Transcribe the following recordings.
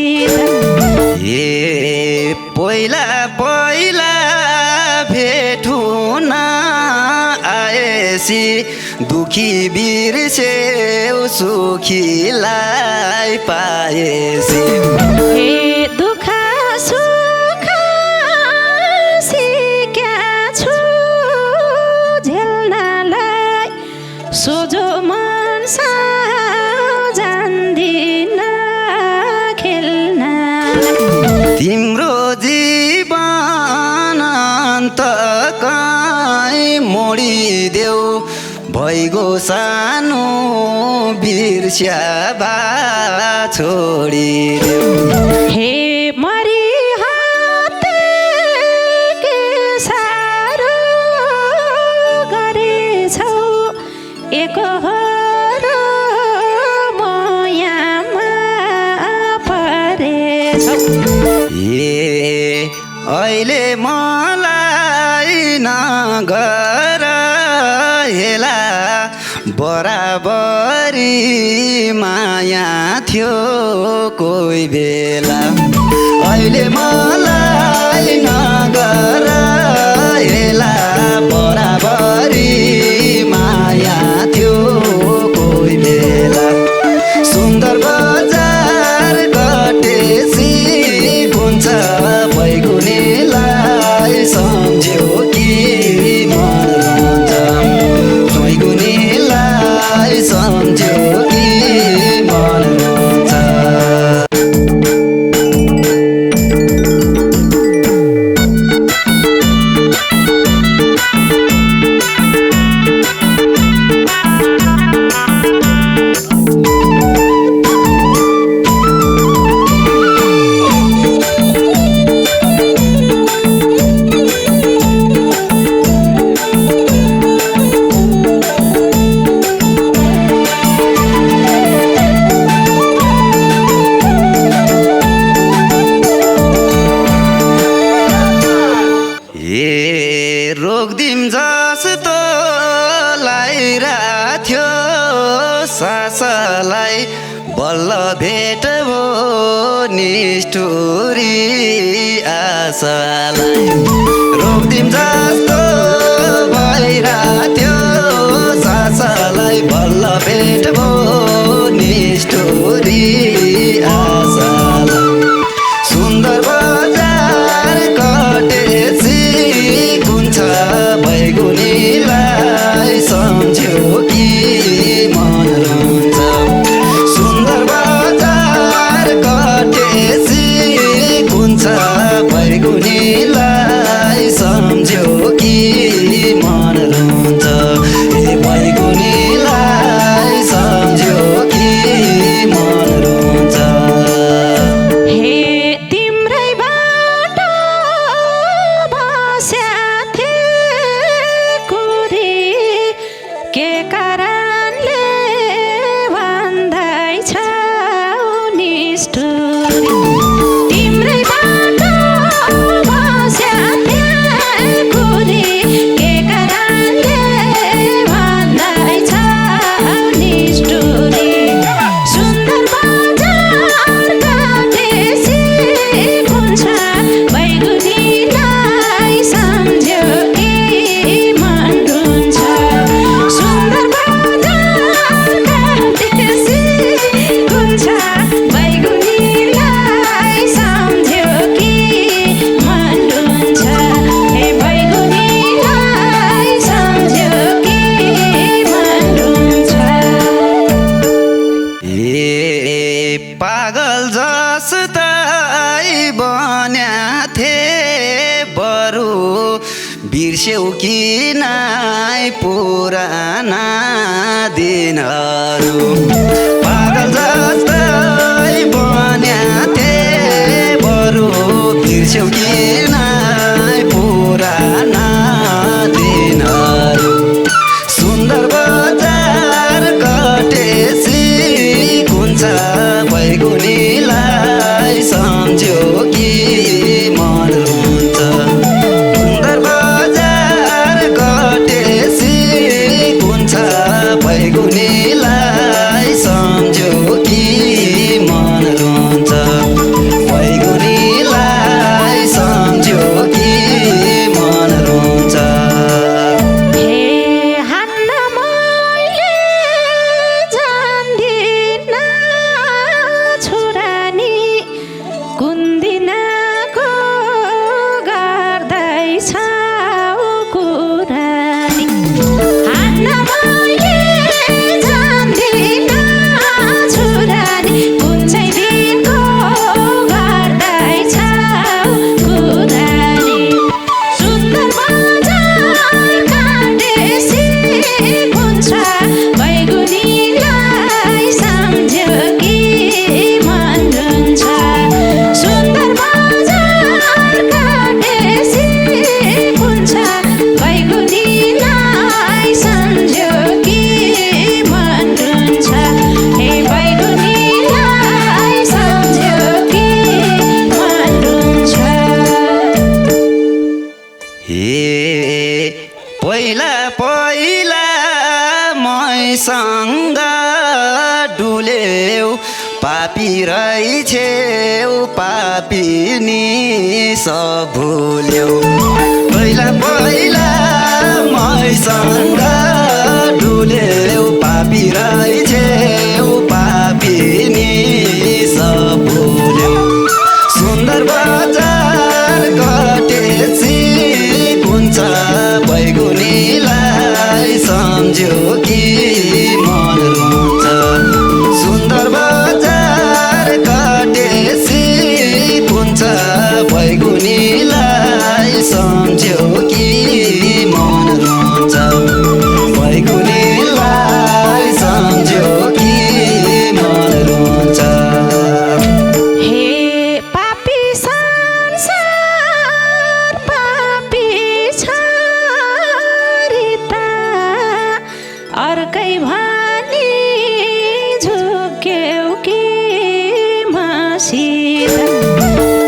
ए पहिला पहिला भेट हुन आएसी दुखी बिर्स्यौ सुखीलाई पाएसी हे दुःख सुख सिक्या छु झेल्नलाई सोझो मन जान्दिन खेल्न तिम्रो जीवन अन्त कहीँ मोडिदेऊ भइगो सानो बिर्स्या भा छोडिदेऊ हे मरिहाते के साह्रो गरेछौ एकहोरो मायामा परेछौ ए अहिले मलाई नगर हेला बराबरी माया थियो कोही बेला अहिले मलाई नगर हेला बराबरी माया थियो कोही बेला सुन्दर बजार कटेसी हुन्छ बैगुनीलाई सम्झ्यौ कि मन रुन्छ बैगुनीलाई सम्झ्यौ कि मन रुन्छ रोक्दिम जस्तो लागिरहेथ्यो सासलाई बल्ल भेट भो निष्ठुरी आशालाई रोक्दिम जस्तो भइरहेथ्यो सासलाई बल्ल भेट भो निष्ठुरी आशालाई सुन्दर बजार कटेसी बैगुनीलाई सम्झ्यौ कि मन रुन्छ सुन्दर बजार कटेसी कुन्छ बैगुनीलाई सम्झ्यौ कि मन रुन्छ ए बैगुनीलाई सम्झ्यौ कि मन रुन्छ हे तिम्रै बाटो बस्या के कारणले भन्दैछौ निष्ठुरी तिम्रै बाटो बस्या के कारणले भन्दैछौ निष्ठुरी सुन्दर बजार कटेसी कुन्छ बैगुनीलाई सम्झ्यौ कि मन रुन्छ सुन्दर बजार कटेसी कुन्छ बैगुनीलाई सम्झ्यौ कि मन रुन्छ हे बैगुनीलाई सम्झ्यौ कि मन रुन्छ ए पागल जस्तै बन्या थे बरु बिर्स्यौ कि नाइ पुराना दिनहरू पागल जस्तै बन्या थे बरु बिर्स्यौ कि नाइ पुराना दिनहरू सुन्दर बजार कटेसी कुन्छ बैगुनीलाई सम्झ्यौ कि मन रुन्छ सुन्दर बजार कटेसी कुन्छ बैगुनीलाई सम्झ्यौ कि मन रुन्छ रहेछेउ पापिनी सब भुल्यौ पहिला पहिला मैसँग डुल्यौ पापी रहेछेउ पापिनी सब भुल्यौ सुन्दर बजार कटेसी कुन्छ बैगुनीलाई सम्झ्यो कि मन रुन्छ सुन्दर बजार कटेसी कुन्छ बैगुनीलाई सम्झ्यो कि मन रुन्छ बैगुनीलाई सम्झ्यो कि मन रुन्छ हे पापी संसार पापी छरिता अर्कै भनी झुक्यौ कि मसित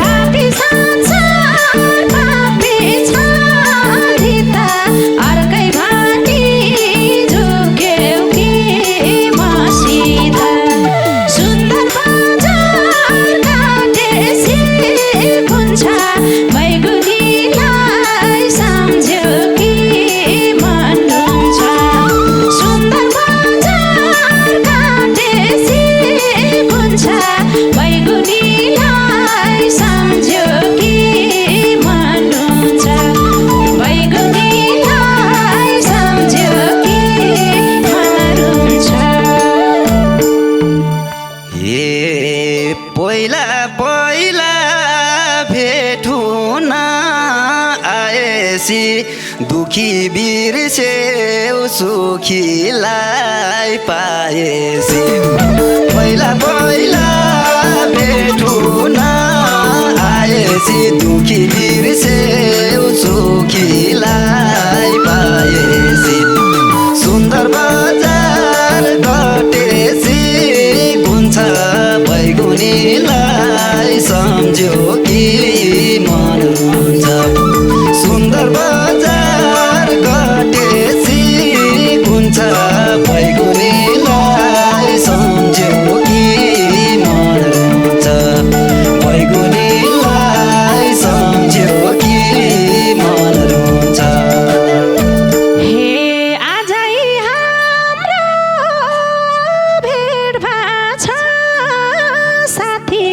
पापी संसार पापी छरिता अर्कै भनी झुक्यौ कि मसित सुन्दर बजार काटेसी कुन्छ बैगुनीलाई सम्झ्यो कि मन रुन्छ सुन्दर बजार काटेसी कुन्छ बैगुनीलाई सम्झ्यो कि मन रुन्छ बैगुनीलाई सम्झ्यो कि मन रुन्छ ए पहिला पहिला भेट हुन आएसी दुखी बिर्सेउ सुखीलाई पाएसी पहिला पहिला भेट हुन आएसी दुखी बिर्सेउ सुखीलाई पाएसी सुन्दर बजार कटेसी कुन्छ बैगुनीलाई सम्झ्यो कि मन रुन्छ सुन्दर बजार कटेसी कुन्छ बैगुनीलाई सम्झ्यो कि मन रुन्छ बैगुनीलाई सम्झ्यो कि मन रुन्छ हे आजै हाम्रो भेट भाछ साथी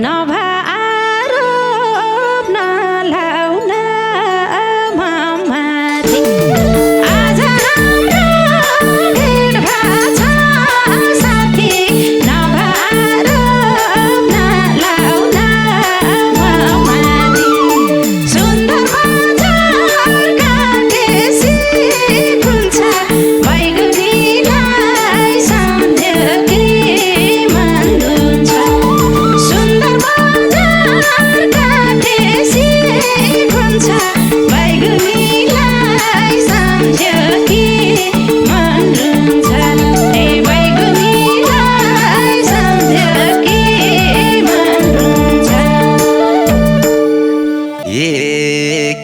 नभए आरोप नलाउन ममाथि आज हाम्रो भेट भाछ साथी नभए आरोप नलाउन ममाथि सुन्दर बजार काटेसी कुन्छ बैगुनीलाई सम्झ्यो कि मन रुन्छ सुन्दर बजार काटेसी कुन्छ बैगुनीलाई सम्झ्यो कि मन रुन्छ हे बैगुनीलाई सम्झ्यो कि मन रुन्छ ए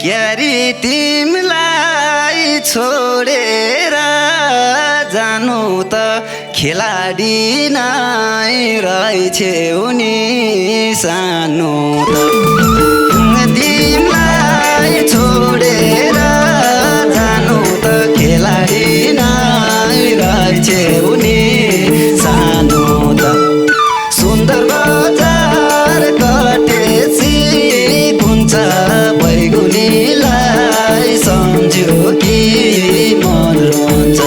क्यारी तिमीलाई छोडेर जानु त खेलाडी नै रहेछौ नि सानो त तिमीलाई छोडेर जानु त खेलाडी नै रहेछौ नि सानो त सुन्दर बजार कटेसी कुन्छ बैगुनीलाई सम्झ्यो कि मन रुन्छ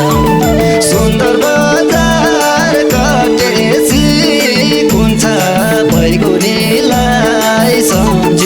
सुन्दर बजार कटेसी कुन्छ बैगुनीलाई सम्झ्यो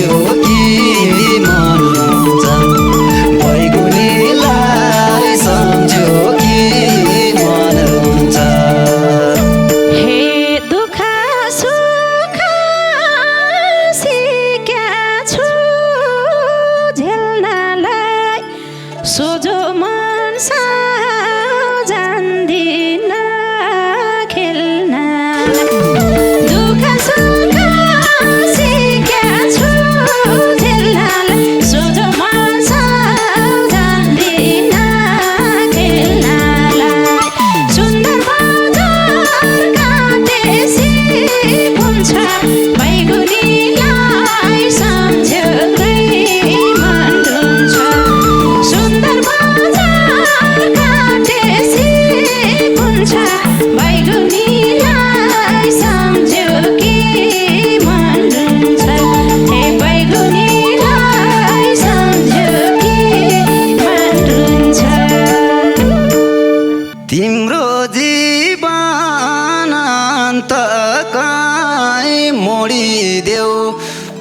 मोडिदेऊ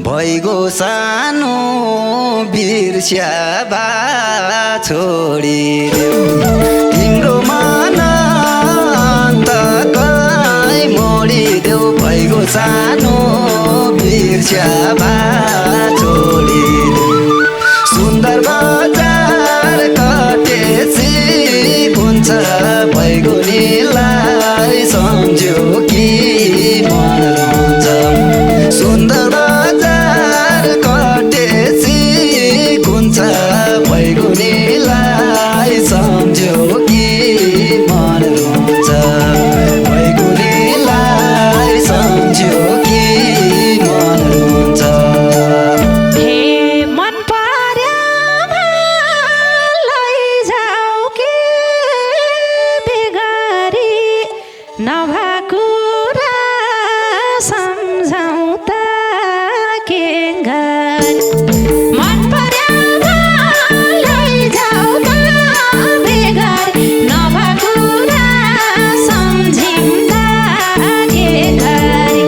भइगो सानो बिर्स्याबा छोडिदेऊ तिम्रो मन अन्तकै मोडिदेऊ भइगो सानो बिर्स्याबा छोडिदेऊ सुन्दर बजार कटेसी कुन्छ बैगुनीलाई सम्झ्यो कि मन रुन्छ सुन्दर बजार कटेसी कुन्छ बैगुनीलाई सम्झ्यो कि मन रुन्छ बैगुनीलाई सम्झ्यो कि मन रुन्छ हे मन पर्यामा लैजाऊ के बेगरी नभएको कुरा सम्झौता के गरी मन पर्यामा लैजाऊ के बेगरी नभएको कुरा सम्झिँदा के गरी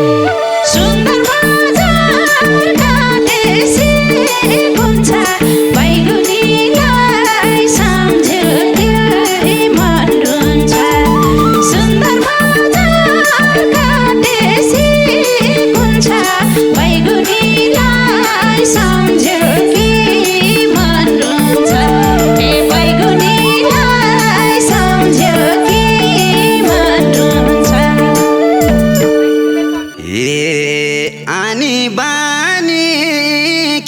सुन्दर बजार काटेसी कुन्छ बैगुनीलाई सम्झ्यो कि मन रुन्छ सुन्दर बजार काटेसी कुन्छ बैगुनीलाई सम्झ्यो कि मन रुन्छ हे बैगुनीलाई सम्झ्यो कि मन रुन्छ ए आनी बानी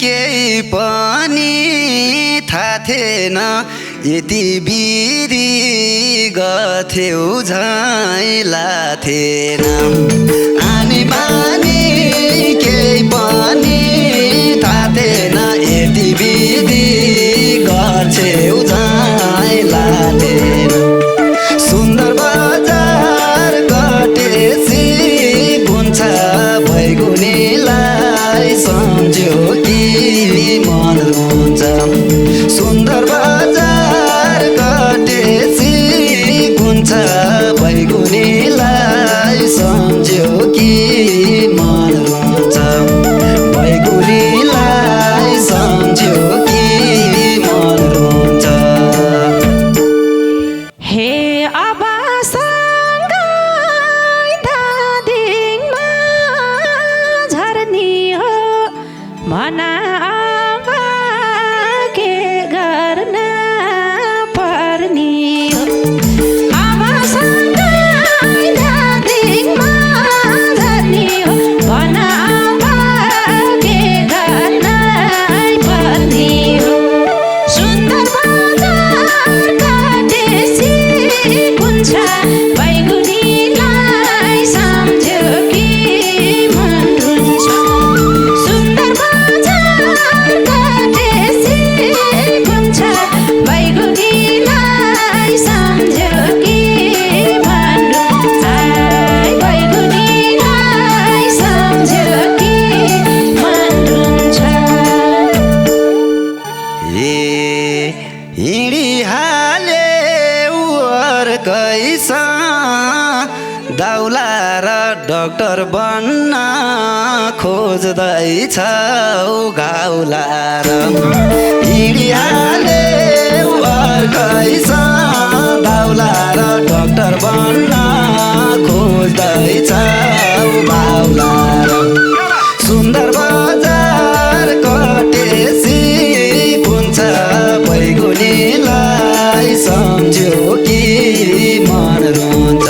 केही पनि थाहा थिएन यति बिरी गथ्यौ झैँ लाथेन आनी बानी केही पनि थाहा थिएन यति बिरी गर्थ्यौ झैँ लाथेन सुन्दर बजार कटेसी कुन्छ बैगुनीलाई सम्झ्यो कि मन रुन्छ सुन्दर बजार कटेसी कुन्छ बैगुनीलाई सम्झ्यो कि मन रुन्छ बैगुनीलाई सम्झ्यो कि मन रुन्छ हे अबासँगै धादिङमा झर्नी हो भना अब के गर्न पर्ने हो अबासँगै धादिङमा झर्नी हो भना अब के गर्न पर्ने हो सुन्दर बजार काटेसी कुन्छ बैगुनीलाई सम्झ्यो कि मन रुन्छ सुन्दर बजार काटेसी कुन्छ बैगुनीलाई सम्झ्यो कि मन रुन्छ बैगुनीलाई सम्झ्यो कि मन रुन्छ हिँडिहाले अर्कैसा दाउला र डाक्टर बन्न खोज्दैछौ घाउला र हिँडिहाले अर्कैसा दाउला र डाक्टर बन्न खोज्दैछौ घाउला र सुन्दर बजार कटेसी कुन्छ बैगुनीलाई सम्झ्यो कि मन रुन्छ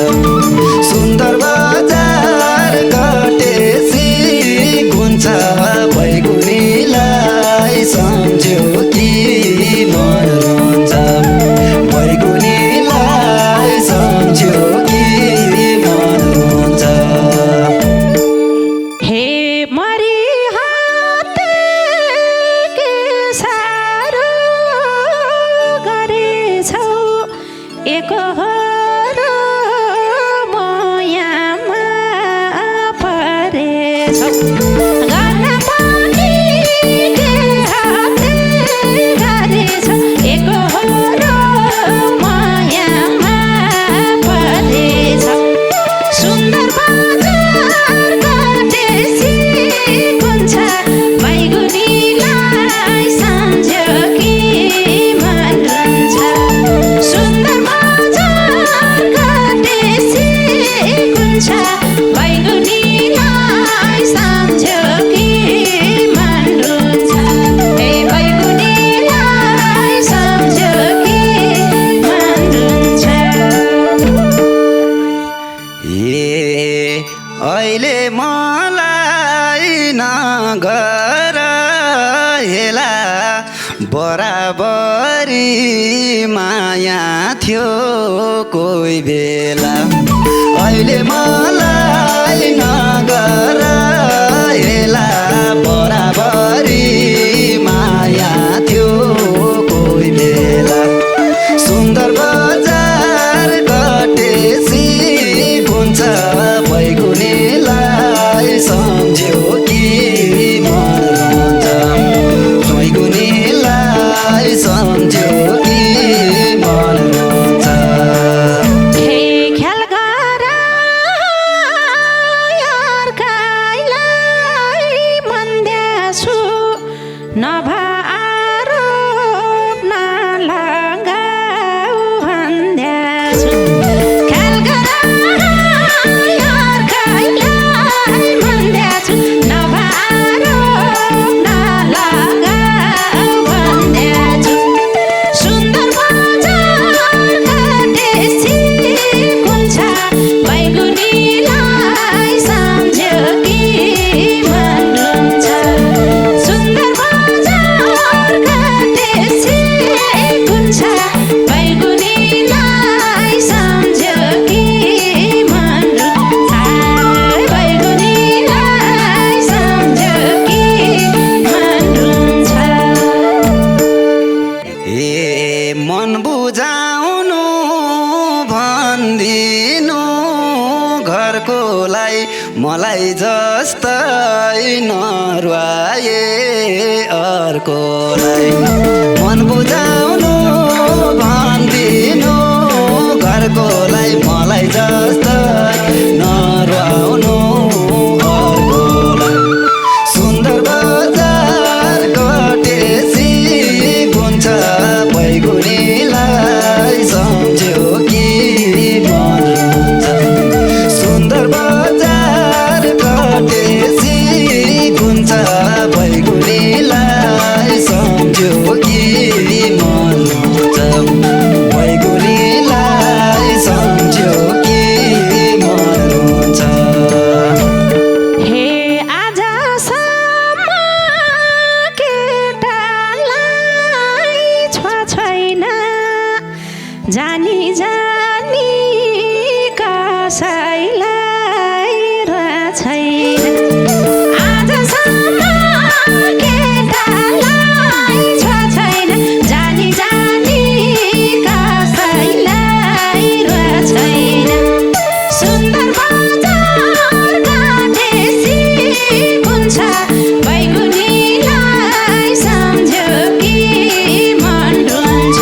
सुन्दर बजार कटेसी कुन्छ बैगुनीलाई सम्झ्यो कि मन रुन्छ बैगुनीलाई सम्झ्यो कि मन रुन्छ नगर हेला बराबरी माया थियो कोही बेला अहिले मलाई नगर हेला बराबरी माया थियो कोही बेला सुन्दर बजार कटेसी हुन्छ बैगुनीलाई सम्झ्यो कि मन रुन्छ बैगुनीलाई सम्झ्यो कि मन रुन्छ हे ख्याल गर अर्काइलाई मन दिएछु नभआरोप नलगाऊ भन्दैछु ख्याल गर अर्काइलाई मन दिएछु नभआरोप नलगाऊ भन्दैछु सुन्दर बजार कटेसी कुन्छ बैगुनीलाई सम्झ्यो कि मन रुन्छ सुन्दर बजार कटेसी कुन्छ बैगुनीलाई सम्झ्यो कि मन रुन्छ बैगुनीलाई सम्झ्यो कि मन रुन्छ ए मन बुझाउनु भन्दिनु घरकोलाई मलाई जस्तै नरुवाए अर्कोलाई मन बुझाउनु भन्दिनु घरकोलाई मलाई जस्तै नरुवाउनु अर्कोलाई सुन्दर बजार कटेसी गुन्छ बैगुनीलाई सम्झ्यो कि मन रुन्छ सुन्दर बजार कटेसी गुन्छ बैगुनीलाई सम्झ्यो कि मन रुन्छ बैगुनीलाई सम्झ्यो कि मन रुन्छ हे आजसम्म केटालाई छैन जानी जानी कसैलाई छैन आजसम्म केटालाई छैन जानी जानी कसैलाई छैन सुन्दर बजार कटेसी कुन्छ बैगुनीलाई सम्झ्यो कि मन रुन्छ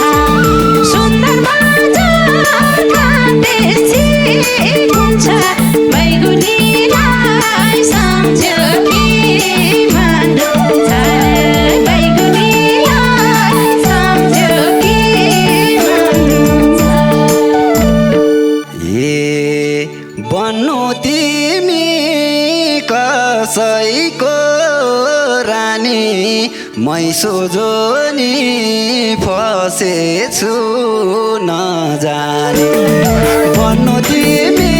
सुन्दर बजार कटेसी कुन्छ बैगुनीलाई सम्झ्यो कि मन रुन्छ बैगुनीलाई सम्झ्यो कि मन रुन्छ ए बन्नु तिमी कसैको रानी मै सोझोनी फसेछु नजाने बन्नु तिमी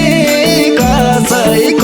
कसैको